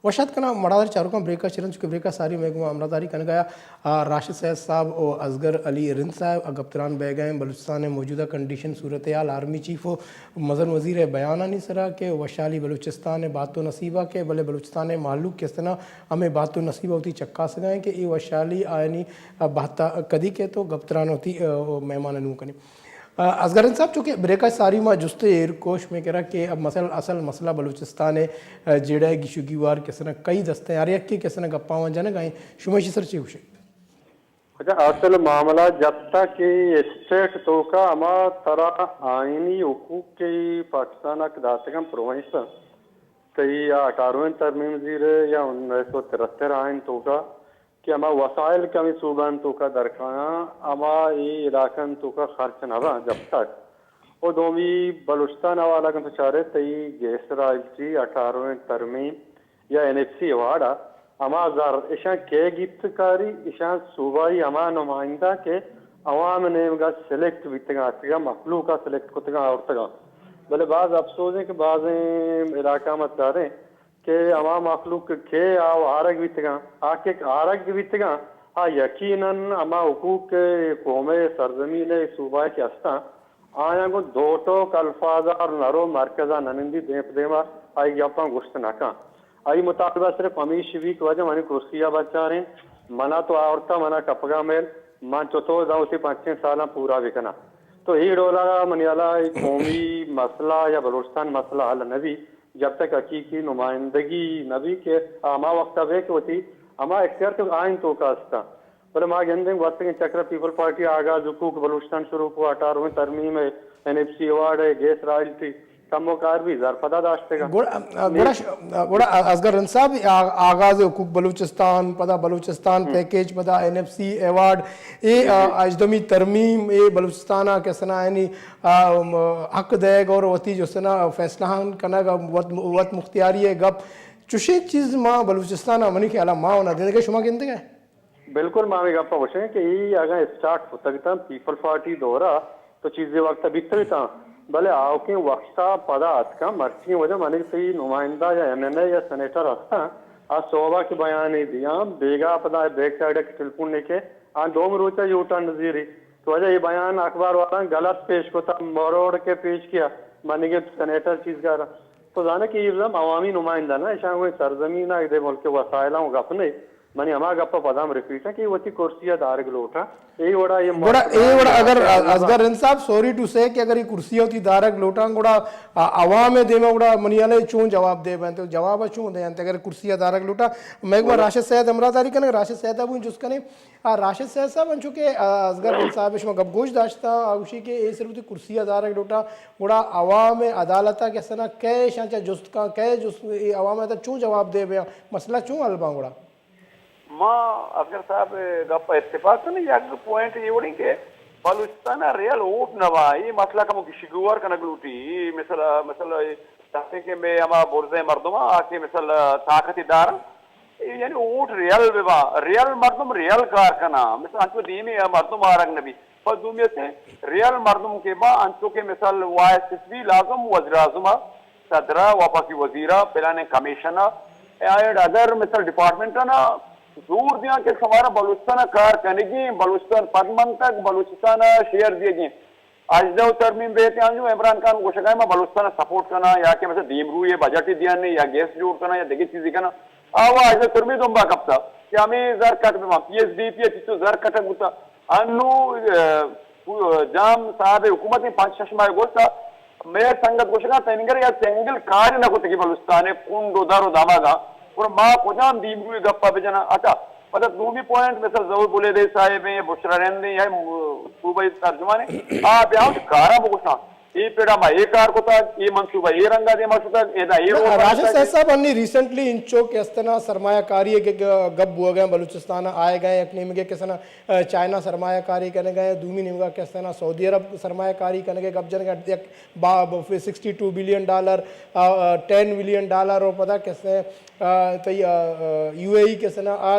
وش آتک کناں مڑاداری چاروکاں، بریک ءَ چہ رند، چونکہ بریک ءَ ساری مئے گوما ہمراہداری کنگ ءَ آ، راشد سید صاحب و اصغر علی رند صاحب ءَ گپ تران بیگ ءَ ایں بلوچستان ءِ موجودہ کنڈیشن، صورتحال، آرمی چیف و مزن وزیر ءِ بیانانی سرا کہ وشحالی بلوچستان ءِ بھت و نصیب ءَ کہ بلے بلوچستان ءِ مہلوک کہ استنا ہمے بھت و نصیب ءَ وتی چکاسگ ءَ ایں کہ اے وشحالی آیانی، آ، بھت ءَ کدی کیت و گپ تران وتی، آ، مہمان ءَ نوں کنیں۔ آ، اصغر رند صاحب، چونکہ بریک ءَ ساری ما جست ءَ ایر کو شمے کرا کہ اب مسئلہ، اصل مسئلہ بلوچستان ءِ، آ، جیڑہ ءِ گیشوگی وار کسنا کئی دست ءَ، ہر یکے کسنا گپاں جنگ ءَ ایں، شما ایشی سر چی گوشے؟ اچھا، اصل معاملہ جب تک کہ اسٹیٹ توکا ہما ترا آئینی حقوق کہ پاکستان ءَ داتگاں پروونس، تئی یا اٹھارہویں ترمیم زیرے یا انیس سو ترہتر آئین توکا کہ ہما وسائل کہ ہمے صوبہ آں توکا درکایاں، ہما اے علاقہ آں توکا خرچ نہ باں جب تک۔ و دومی بلوچستان حوالہ کن تو چارے تئی گیس رائلٹی، اٹھارہویں ترمیم یا این ایف سی ایوارڈ ءَ ہما زر اشاں کئے گیپت کاری؟ اشاں صوبائی ہما نمائندہ کہ عوام نیمگا سلیکٹ بیتگاں، اتکگاں، مخلوق ءَ سلیکٹ کتگاں، آورتگاں۔ بلے باز افسوز ایں کہ بازیں علاقہ ما چاریں کہ ہما مخلوق کہ آ آرگ بیتگاں، آ کہ آرگ بیتگاں، آ یقیناً ہما حقوق کہ قوم ءِ سرزمین ءِ صوبہ ءَ کہ ہستاں، آیاں گوں دو ٹوک الفاظ ءَ نرو، مرکز ءَ ننندی، دیم پہ دیم ءَ آئی گپاں گوشت نہ کن۔ آئی مطالبہ صرف ہمیش بی کہ واجہ منی کرسی ءَ بچارین، منا تو آورتا، منا کپگا میل، من چتو داں وتی پنچیں سالاں پورا بکناں۔ تو اے ڈولا منی ہیالا اے قومی مسئلہ یا بلوچستان مسئلہ حل نہ بی، جب تک حقیقی نمائندگی نہ بی کہ ہما وقت بے کہ وتی ہما اختیار کہ آئین توکا ہستاں۔ بلے ما گندیں گوستگیں چکر پیپل پارٹی آغاز حقوق بلوچستان شروع کو، اٹھارہویں ترمیم ءِ، این ایف سی ایوارڈ ءِ، گیس رائلٹی، کمو کار بی زر پدا داشتگاں۔ گڑا، گڑا، گڑا اصغر رند صاحب، آ-، آغاز حقوق بلوچستان، پدا بلوچستان پیکیج، پدا این ایف سی ایوارڈ، اے، آ، ہژدہمی ترمیم، اے بلوچستان ءَ کسنا یعنی، آ، م-، حق دئیگ اور وتی جو سنا فیصلہ ہان کنگ، وت، وت مختیاری ءِ گپ، چوشیں چیز ما بلوچستان ءَ منی خیال ءَ ما نہ دیدگے، شما گندگے؟ بالکل، ما ہمے گپ ءَ گوشیں کہ اے اگاں اسٹارٹ کتگ اتاں پیپل پارٹی دور ءَ تو چیزے وقت ءَ بیتگ اتاں، بلے آؤکیں وقت ءَ پدا اتکاں، مرچی وجہ منی تئی نمائندہ یا ایم این اے یا سینیٹر ہستاں، آ سوب ءَ کہ بیانے دیاں، بیگاہ پدا بیک سائیڈ ءَ کہ ٹیلیفون نے کہ آ دومی روچ ءَ یو ٹرن زیری، تو وجہ اے بیان اخبار والاں غلط پیش کتا، مروڑ کے پیش کیا، منی کہ سینیٹر چیز کارا۔ تو زانے کہ اے ہم عوامی نمائندہ نہ، اشاں گوں سرزمین ءَ، ادے ملک ءِ وسائلاں گپ نے۔ منی ہما گپ ءَ پدا ہم ریپیٹ ایں کہ اے وتی کرسی ءَ دارگ لوٹاں۔ اے وڑا اے گڑا، اے وڑا اگر اصغر رند صاحب، سوری ٹو سے، کہ اگر اے کرسی ءَ وتی دارگ لوٹاں، گڑا، آ، عوام ءِ دیما گڑا منی ہیال ءَ چون جواب دے بنت؟ جواب ءَ چون دینت اگر کرسی ءَ دارگ لوٹاں؟ مئے گوما راشد سید ہمراہ داری کنگ، راشد سید ءَ بوں جست کنیں۔ آ، راشد سید صاحب، انچو کہ، آ، اصغر رند صاحب ءَ شما گپ گوش داشتہ، آ گوشی کہ اے صرف وتی کرسی ءَ دارگ لوٹاں، گڑا عوام ءِ عدالت ءَ کسنا کئے اشاں چا جست کن، کئے جست، اے عوام ءَ چون جواب دے بیاں، مسئلہ چون حل باں گڑا؟ ما اصغر صاحب ءِ گپ ءَ اتفاق کنیں، یک پوائنٹ اے وڑیں کہ بلوچستان ءَ ریئل ووٹ نہ با، اے مسئلہ کمو گیشی گوار کنگ لوٹی، اے مثلا، مثلا، اے چاہتے کہ مئے ہما برزیں مردم آ کہ مثلا طاقت دار، اے یعنی ووٹ ریئل بہ با، ریئل مردم ریئل کار کنا، مثلا انچو دیمی مردم آرگ نہ بی۔ پس دومی است ریئل مردم کہ با، انچو کہ مثال وائس اس بی لازم وزیر اعظم ءَ، صدر ءَ، وفاقی وزیر ءَ، پلاننگ کمیشن ءَ، اینڈ ادر مثال ڈپارٹمنٹ ءَ نا زور دیاں کہ شمارا بلوچستان ءَ کار کنگی، بلوچستان پد منتگ، بلوچستان ءَ شیئر دیگی۔ ہژدہ ترمیم بیت آنجو عمران خان گوشگا ما بلوچستان ءَ سپورٹ کناں یا کہ مثلا دیمروی بجٹ دیاں یا گیس جوڑ کناں یا دگہ چیزی کناں۔ آ وا ہژدہ ترمیم دمبا کپتا کہ ہمیں زر کٹ بہ پی ایس ڈی پی ءَ چچو زر کٹ بوتا۔ انو، اه، جام صاحب حکومت پنچ شش ماہ گوشتا مئے سنگت گوشگا تنگر یا سنگل کار نہ کتگی بلوچستان ءِ کنڈ و در و دمگا۔ گڑا ما کجام دیمروی گپا بجناں؟ اچھا، پدا دومی پوائنٹ، مثل ظہور بلیدے صاحب ہیں، بشرا رند ہیں، یا صوبائی ترجمان ہیں، آ بیا کارا بگوشاں۔ اے پیڑا ما اے کار کتگ، اے منصوبہ اے رنگا دیما شتگ، ادا اے روڈ بنتگ۔ راشد سید صاحب، انی ریسنٹلی انچو کہ استنا سرمایہ کاری ءِ گپ بوگ ءَ، بلوچستان ءَ آئے گئے، یک نیمگے کہ استنا، آ، چائنا سرمایہ کاری کنگ ءَ، دومی نیمگا کہ استنا سعودی عرب سرمایہ کاری کنگ ءِ گپ جنگ ءَ، یک با-، سکسٹی ٹو بلین ڈالر، آ، آ، ٹین بلین ڈالر اور پدا کہ استنا، آ، تئی، آ، آ، یو اے ای کہ استنا، آ،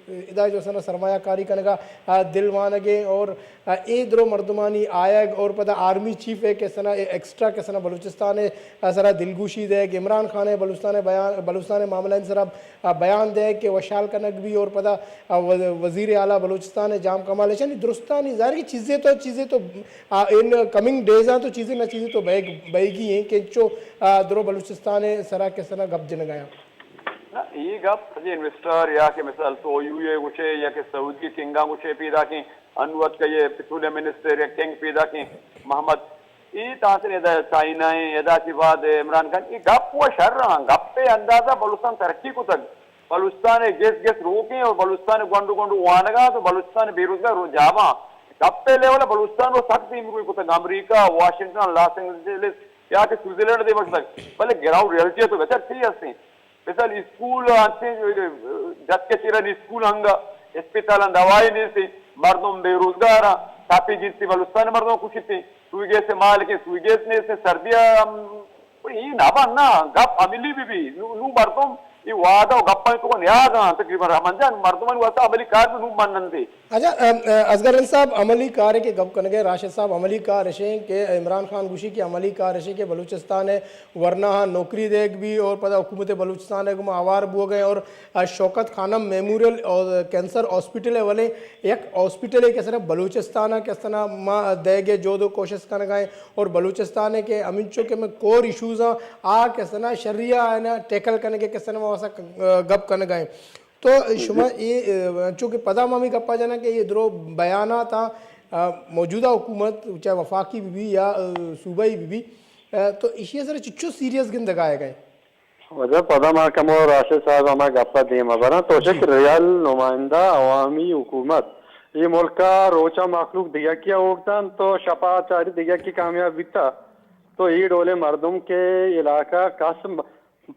ادا جو استنا سرمایہ کاری کنگ ءَ، آ، دل وانگیں اور، آ، اے درو مردمانی آیگ اور پدا آرمی چیف ءِ کسنا ایکسٹرا کسنا بلوچستان ءِ سرا دلگوشی دئیگ، عمران خان ءِ بلوچستان ءِ بیان، بلوچستان ءِ معاملہ ءِ سرا، آ، بیان دئیگ کہ وشحال کنگ بی اور پدا، آ، و-، وزیر اعلیٰ بلوچستان ءِ جام کمال ایشانی درستانی ظاہر کہ چیزے تو، چیزے تو، آ، ان کمنگ ڈیز آں تو چیزے نہ چیزے تو بئیگ-، بئیگی ایں کہ انچو، آ، درو بلوچستان ءِ سرا کسنا گپ جنگ ءَ آں۔ نہ، اے گپ سجے انویسٹر یا کہ مثال تو یو اے گوشے یا کہ سعودی کنگاں گوشے پیداکیں، انو اتکا یہ پٹرولیم منسٹر یا کنگ پیداکیں محمد، اے تاں سے ادا چائنا ایں، ادا چی بعد عمران خان، اے گپ و شر آں، گپ ءِ اندازہ بلوچستان ترقی کتگ، بلوچستان ءِ گس گس روکیں اور بلوچستان ءِ گونڈو گونڈو وانگاں تو بلوچستان ءِ بے روزگار رو جاباں، گپ ءِ لیول ءَ بلوچستان رو سخت دیمروئی کتگ، امریکہ، واشنگٹن، لاس اینجلس یا کہ سوئٹزرلینڈ دیما شتگ، بلے گراؤنڈ ریئلٹی ءَ تو بچار چی ہستیں؟ مثال اسکول انچیں جت کہ چیرا اسکول ہنگا، اسپتالاں دوائی نیستی، مردم بے روزگار آں، تاپی گیتی بلوچستان مردم کشیتی، سوئی گیس مالکیں سوئی گیس نیستی، سردی ءَ ہم، اے نہ بننا، گپ عملی بہ بی، نو، نو مردم اے وعدہ و گپانی تو نیاز آں، تقریباً رحمان جان، مردمانی واسطہ عملی کار نو منندے۔ اچھا، ام، ا، اصغر رند صاحب، عملی کار ءِ کہ گپ کنگ ءَ، راشد صاحب، عملی کار اش ایں کہ عمران خان گوشی کہ عملی کار اش ایں کہ بلوچستان ءِ ورناہاں نوکری دیگ بی اور پدا حکومت بلوچستان ءِ گوما ہوار بوگ ءَ ایں اور، ا، شوکت خانم میموریل اور کینسر ہاسپٹل ءِ ولیں یک ہاسپٹلے کہ سرا بلوچستان ءَ کہ سنا ما دیگ ءِ جہد و کوشست کنگ ءَ ایں اور بلوچستان ءِ کہ ہمینچو کہ میں کور ایشوز آں آ کہ سنا شریعہ ءَ ٹیکل کنگ ءِ کہ سنا ما واسا، ا، گپ کنگ ءَ ایں۔ تو شما اے، ا، چونکہ پدا ما ہمے گپا جناں کہ اے درو بیانات آں، ا، موجودہ حکومت، چاہے وفاقی بہ بی یا، ا، صوبائی بہ بی، ا، تو ایشی ءِ سرا چچو سیریس گندگ آیگ ءَ؟ واجہ پدا ما کمو راشد صاحب ہما گپا دیما براں، تو چہ کہ ریئل نمائندہ عوامی حکومت، اے ملک ءَ روچ ءَ مخلوق دگہ کیا اوگتن تو شپا چاری دگہ کی کامیاب بیتا، تو اے ڈولیں مردم کہ علاقہ کس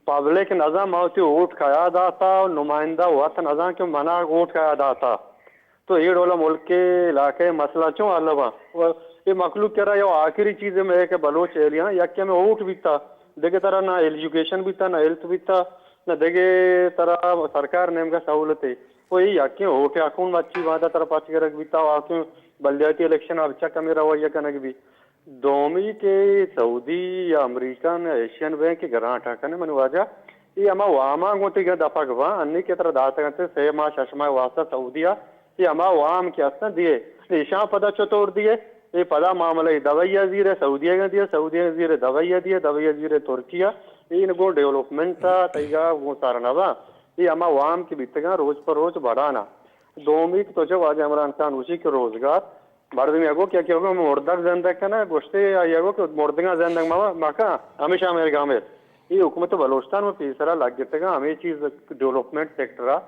پبلک نزان ما وتی ووٹ کیا داتا و نمائندہ وت نزان کہ منا ووٹ کیا داتا۔ تو اے ڈولا ملک ءِ علاقہ ءِ مسئلہ چون حل باں؟ و اے مخلوق کرا یا آخری چیز میں کہ بلوچ ایلیاں یکے میں ووٹ بیتا، دگہ طرح نہ ایجوکیشن بیتا، نہ ہیلتھ بیتا، نہ دگہ طرح سرکار نیمگا سہولت ہے۔ و اے یکیں ووٹ اکون مچی وعدہ طرح پچ گرگ بیتا، و آکیں بلدیاتی الیکشن اب چا کمی رویہ کنگ بی۔ دومی کہ سعودی یا امریکن یا ایشین بینک کہ گرانٹ ءَ کن، منی واجہ، اے ہما واماں گوں تئی دپگ باں، انی کہ ترا داتگ انت سے ماہ شش ماہ واسطہ سعودی ءَ، اے ہما وام کہ ہستن دیئے۔ ایشاں پدا چطور دیئے؟ اے پدا معاملہ اے دبئی ءَ زیرے، سعودی ءَ دیئے، سعودی ءَ زیرے دبئی ءَ دیئے، دبئی ءَ زیرے ترکی ءَ۔ اے نگوں ڈیولپمنٹ ءَ تئیگا گوں سر نہ باں۔ اے ہما وام کہ بیتگاں روچ پر روچ بڑانا۔ دومی کہ تو چہ واجہ عمران خان گوشی کہ روزگار، مردمے ءَ گو کہ، کہ مردگ زندگ کناں، گوشتے آئی ءَ گو کہ مردگاں زندگ مہ، مکن، ہمیشہ ہمے گامے۔ اے حکومت بلوچستان میں پیسرا لگتگاں، ہمے چیز ڈیولپمنٹ سیکٹر ءَ،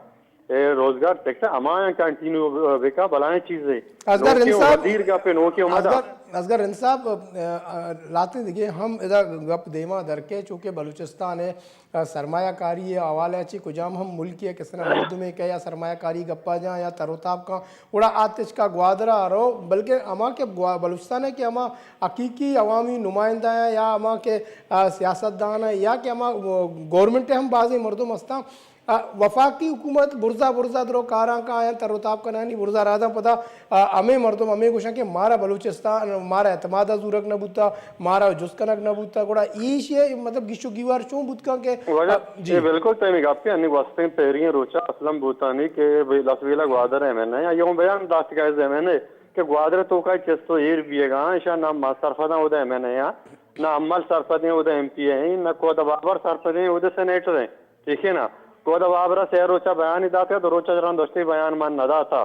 اے روزگار سیکٹر ہمایاں کنٹینیو بکا، بلائیں چیزے۔ اصغر رند صاحب، وزیر گپے نوکے اومدا۔ اصغر، اصغر رند صاحب، ا، ا، لاتیں دگہ ہم ادا گپ دیما درکے، چونکہ بلوچستان ءِ ءَ سرمایہ کاری ءِ حوالہ ءَ چہ کجام ہم ملکے ءَ کسنا مردمے کہ یا سرمایہ کاری گپا جاں یا تر و تاب کاں، گڑا آ تچکا گوادر ءَ رو، بلکہ ہما کہ گوا-، بلوچستان ءَ کہ ہما حقیقی عوامی نمائندہ ایں یا ہما کہ، آ، سیاست دان ایں یا کہ ہما، آ، گورنمنٹ ءِ ہم بازیں مردم ہستاں، آ، وفاقی حکومت برزا برزا درو کاراں کا آیاں تر و تاب کنانی برزا راداں پدا آ، ہمے مردم ہمے گوشاں کہ مارا بلوچستان، مارا اعتماد ءَ زورگ نہ بوتا، مارا جست کنگ نہ بوتا، گڑا ایشی ءِ مطلب گیش و گیوار چون بوت کن کہ، واجہ، آ، جی۔ اے بالکل تئی گپے، انی گوستیں پیری روچا اسلم بوتانی کہ بے-، لس ویلا گوادر ایم این اے، آئی اوں بیان داتگ ایز ایم این اے کہ گوادر توکا چست و ایر بیگا، ایشاں نہ ما سرپداں اودا ایم این اے آں، نہ امل سرپدیں اودا ایم پی اے ایں، نہ کودا بابر سرپدیں اودا سینیٹر ایں۔ ٹھیک ہے نا؟ گودا بابرا سے روچا بیانی داتا، دو روچا رند دشتی بیان من نداتا۔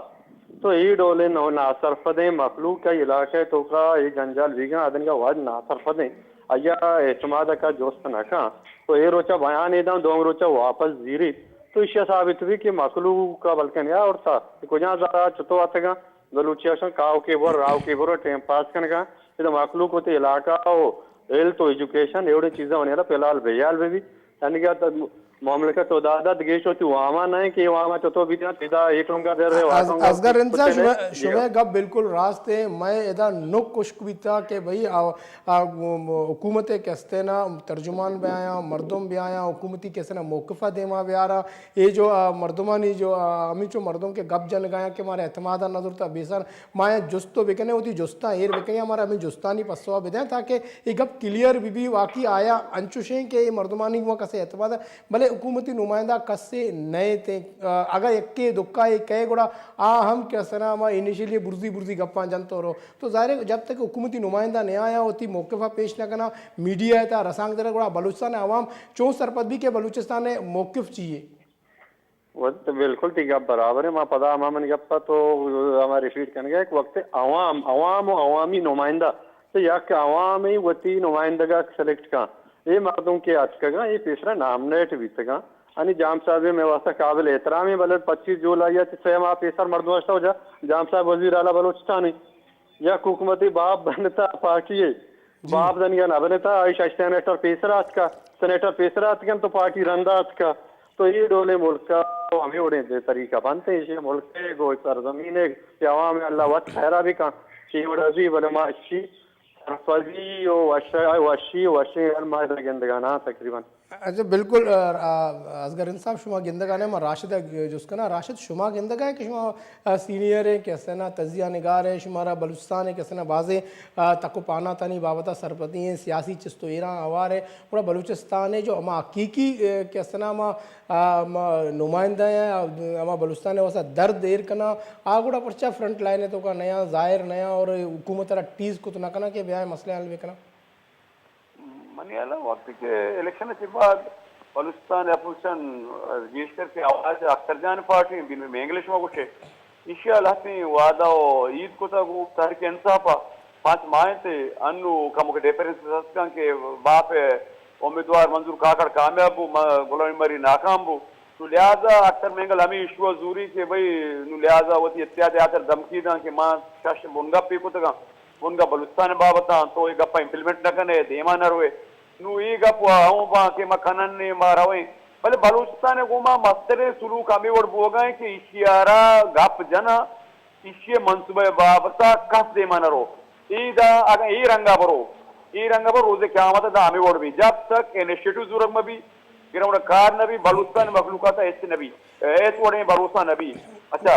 تو اے ڈولیں نو-، ناسرپدیں مخلوق ءِ علاقہ ءِ توکا اے جنجال بیگاں، آدنگا وھد ناسرپدیں۔ آیا اعتماد کا جست نہ کن۔ تو اے روچا بیان اے داں، دوم روچا واپس زیریت۔ تو ایشی ثابت بی کہ مخلوق کا بلکن یا اور تھا کہ کجا زارا چتو آتگا، بلوچی اشن کاو کے بر، راو کے بر، ٹائم پاس کنگا۔ ادا مخلوق ہوتے علاقہ ہو، ہیلتھ و ایجوکیشن، ایوڑے چیزاں ہونے والا فی الحال بے حال بی بی۔ یعنی کہ مملکت ء دادا دگہ چو وتی وام ء نہ انت کہ وام ء چتو بیت انت، ادا اے ٹونگا در ء اصغر انصاف، شمئے، شمئے گپ بالکل راست ہے۔ مئے ادا نک خشک بیتا کہ بھئی، آ، آ، حکومت ء کستینا ترجمان بیایاں، مردم بیایاں، حکومتی کستینا موقف ء دیما بیاراں۔ اے جو، آ، مردمانی جو، آ، ہمینچو مردم کہ گپ جنگایاں کہ مارا اعتماد ء نہ زرتا، بیسان ما جست تو بکنیں، وتی جستاں ایر بکنیں، مارا ہمیں جستانی پسوا بدیں تاکہ اے گپ کلیئر بہ بی۔ واقعی آیا انچوشیں کہ اے مردمانی گوما کسے اعتماد، بلے حکومتی نمائندہ کسے نئے تے، آ، اگر یکے دکا اے کئے گڑا آ ہم کہ اسنا ما انیشلی برزی برزی گپاں جنت رو۔ تو ظاہر ہے جب تک حکومتی نمائندہ نہ آیا وتی موقف پیش نہ کنا، میڈیا تا رسانک در گڑا بلوچستان عوام چون سرپد بی کہ بلوچستان موقف چیے؟ و تو بالکل تی گپ برابر ہے۔ ما پدا ہما من گپ تو ہما ریپیٹ کنگا کہ وقت عوام، عوام و عوامی نمائندہ، تو یک عوام ہی وتی نمائندگا سلیکٹ کن۔ اے مردم کہ اتکگاں، اے پیسرا نامنیٹ بیتگاں۔ انی جام صاحب میں واسطہ قابل احترام ہے، بلے پچیس جولائی ء چہ سہ ماہ پیسر مردم اشتا جا، جام صاحب وزیر اعلی بلوچستان ہے۔ یک حکومتی باب بنتا پارٹی ہے۔ باب دنیا نہ بنتا، آئی شش سینیٹر پیسر آتکا، سینیٹر پیسر آتکن تو پارٹی رندا آتکا۔ تو اے ڈولیں ملک ء ہمے وڑیں طریقہ بنت، ایشی ملک ء گو سرزمین ء کہ عوام ء اللہ وت خیرا بکن، چی وڑا بی، بلے ما اشی سرپدی و وش-، وشی، وشیں حال ما ادا گندگا نہ تقریباً۔ اچھا، بالکل، آ، آ، اصغر انصاف، شما گندگا نہ، ما راشد ء جست کناں۔ راشد، شما گندگا کہ شما، آ، سینئر ہیں، کہ اسنا تجزیہ نگار ہیں، شمارا بلوچستان ہے، کہ اسنا بازیں، آ، تک و پاناتانی بابتا سرپدی ہیں، سیاسی چست و ایراں ہوار ہے، گڑا بلوچستان ہے جو ہما حقیقی، آ، کہ اسنا ما، آ، ما نمائندہ ہیں، آ، ہما بلوچستان ہے واسطہ درد ایر کنا، آ گڑا پرچا فرنٹ لائن ہے تو کا نیا ظاہر نیا اور حکومت را ٹیز کت نہ کنا کہ بیائے مسئلہ حل بکنا؟ منی ہیال ء وقت کہ الیکشن ء چہ بعد بلوچستان ء اپوزیشن گیشتر کہ آواز اختر جان پارٹی بین میں انگلش ما گوشے، ایشی ء لہتیں وعدہ و عید کتگ و تحریک انصاف ء پانچ ماہ انت، انو کمک ڈیفرنس ہست کن کہ باپ ء امیدوار منظور کاکڑ کامیاب بو، م-، غلام مری ناکام بو۔ نو لہذا اختر مینگل ہمے ایشو ء زوری کہ بھئی نو لہذا وتی اتحاد ء ہاتر دھمکی داں کہ ما شش بنگپے کتگاں، بنگپ بلوچستان ء بابت آں، تو اے گپ ء امپلیمنٹ نہ کن ئے، دیما نہ روئے۔ نوں اے گپ ء ہوں باں کہ ما کنن نے، ما رویں، بلے بلوچستان ء گوما مستریں سلوک ہمے وڑ بوگا انت کہ ایشی ء را گپ جناں، ایشی ء منصوبہ ء بابت ء کس دیما نہ رو۔ اے دا اگاں اے رنگ ء برو، اے رنگ ء برو، روز قیامت ء دا ہمے وڑ بی۔ جب تک انیشیٹو زورگ مہ بی، گراؤنڈ ء کار نہ بی، بلوچستان مخلوقات ء ہچ نہ بی، ہچ وڑیں بھروسہ نہ بی۔ اچھا،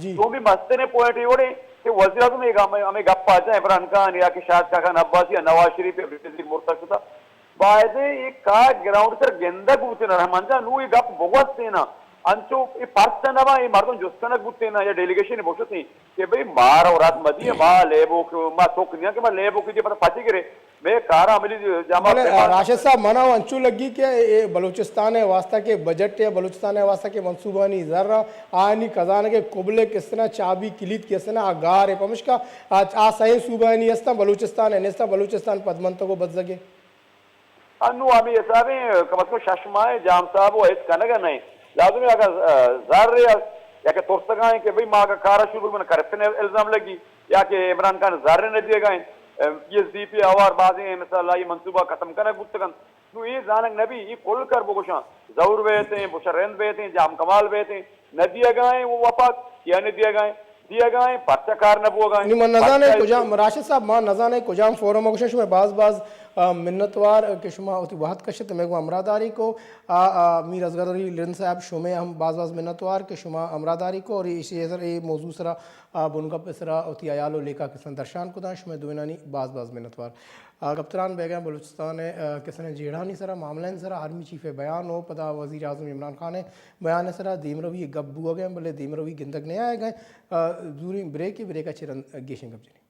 جی۔ دومی مستریں پوائنٹ اے وڑیں کہ وزیر اعظم اے گام-، ہمے گپ ء جاں عمران خان یا کہ شاہد خاقان عباسی یا نواز شریف یا بے نظیر مرتضی شتا، باید اے کار گراؤنڈ سر گندگ بوتیں، رحمان جان، نوں اے گپ بگوستیں نا، انچو اے پرچہ نہ باں، اے مردم جست کنگ بوتیں نا یا ڈیلیگیشن بوشتیں کہ بھئی مارا رد مدی، ما لیبو کہ ما توک نیاں کہ ما لیبو کہ جی پتہ پچی گرے۔ مئے کار عملی جامہ بلے، پیمان راشد صاحب، منا انچو لگی کہ اے بلوچستان ء واسطہ کہ بجٹ ء بلوچستان ء واسطہ کہ منصوبانی زر آنی خزانہ کے قبلے کس طرح چابی کلید کس طرح آ گار ء پمشکا آ، آ سئیں صوبہ نی استاں، بلوچستان ء نیستاں، بلوچستان پدمنتگ و بزگے۔ انو ہمے حسابیں کم از کم شش ماہ جام صاحب و ہچ کنگ ء نہ انت۔ لازم اگر، آ، زر ء یا کہ ترسگا انت کہ بھئی ما اگر کارا شروع بہ من کرپشن الزام لگی یا کہ عمران خان زر نہ دیگا انت، پی ایس ڈی پی ہوار بازیں مثال آئی منصوبہ ختم کنگ بوتگ انت۔ نوں اے زانگ نہ بی، اے کل کر بگوشاں، زور بیتیں، بشر رند بیتیں، جام کمال بیتیں، نہ دیگا ایں وہ وفاق، یا نہ دیگا ایں، دیگا ایں، پرچہ کار نہ بوگا ایں۔ نی من نزانے پرچہ کجام، راشد صاحب، ما نزانے کجام فورم گوشاں، شما باز باز، آ، منتوار کہ شما وتی وقت کشت، مئے گوں ہمراہ داری کو، آ، آ، میر اصغر علی رند صاحب، شمے ہم باز باز منتوار کہ شما ہمراہ داری کو اور اسی سر، اے موضوع سرا، آ، بنگپ سرا وتی حیال و لیکہ کسان درشان کداں، شمے دوینانی باز باز منتوار۔ آ، گپتران بیگہ بلوچستان ء، آ، کسانیں جیڑھانی سرا، معاملہانی سرا آرمی چیف ء بیان و پدا وزیر اعظم عمران خان ء بیان ء سرا دیمروی ء گپ بوگ ء، بلے دیمروی گندگ نہ آیگ ء۔ آ، زوریں بریکے، بریک ء چہ رند گیشیں گپ جنیں۔